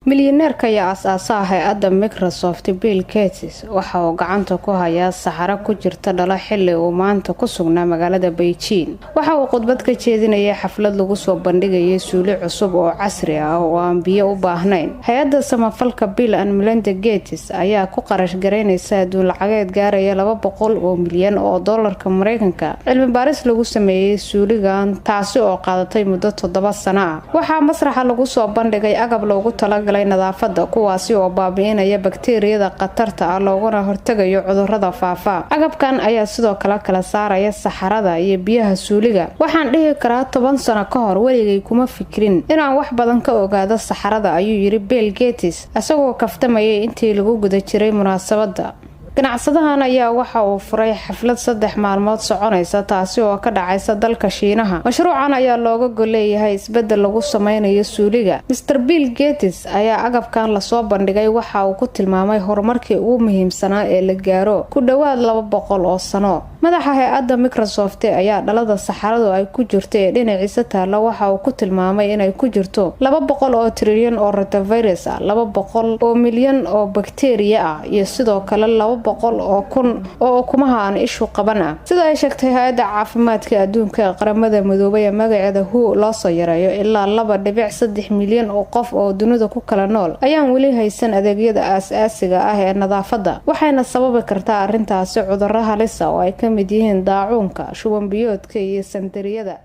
Milyaneerka iyo aas-aasaha hay-adda Microsoft, Bill Gates, waxa uu gacanta ku hayaa saxaro ku jirta dhalo xili uu maanta ku sugnaa magaalada Beijing. Waxa uu khudbad ka jeedinayay xaflad lagu soo bandhigayay suuli cusub oo casri ah oo aan biyo u baahnayn. Hay-adda samafalka Bill and Melinda Gates ayaa ku qarash garaynaysa adduun lacageed gaaraya 200 oo milyan oo doolarka Mareykanka cilmi baaris lagu sameeyey suuligan, taasi oo qaadatay muddo 7 sano ah. Waxaa masraxa lagu soo bandhigay agab loogu talagalay nadaafada, kuwaasi oo baabi'inaya bakteeriyada khatarta ah looguna hortagayo cudurada faafa. Agabkan ayaa sidoo kale kala saaraya saxarada iyo biyaha suuliga. "Waxaan dhihi karaa 10 sano ka hor weligay kuma fikirin inaan wax badan ka ogaado saxarada," ayuu yiri Bill Gates isagoo kaftamayay intii lagu guda jiray munaasabada. Ganacsadahan ayaa waxa uu furay xaflad 3 maalmood soconaysa, taasi oo ka dhacaysa dalka Shiinaha. Mashruucan ayaa looga golleeyahay isbedel lagu sameynayo suuliga. Mr Bill Gates ayaa agabkan lasoo bandhigay waxa uu ku tilmaamay horumarkii ugu muhiimsanaa ee la gaaro ku dhowaad 200 oo sano. Madaxa hay-adda Microsoft ayaa dhalada saxaradu ay ku jirto ee dhinaciisa taalla waxa uu ku tilmaamay inay ku jirto 200 oo trilyan oo rotavirus ah, 200 oo milyan oo bakteriya ah iyo sidoo kale 200,000 oo ukumaha aan ishu qaban ah. Sida ay sheegtay hay-adda caafimaadka adduunka ee Qaramada Midoobay ee magaceeda WHO loosoo yareeyo, ilaa 2.3 milyan oo qof oo dunida ku kala nool ayaan weli haysan adeegyada aas-aasiga ah ee nadaafadda, waxayna sababi kartaa arrintaasi cudurro halisa oo ay ka mid yihiin daacuunka, shuban biyoodka iyo sandariyada.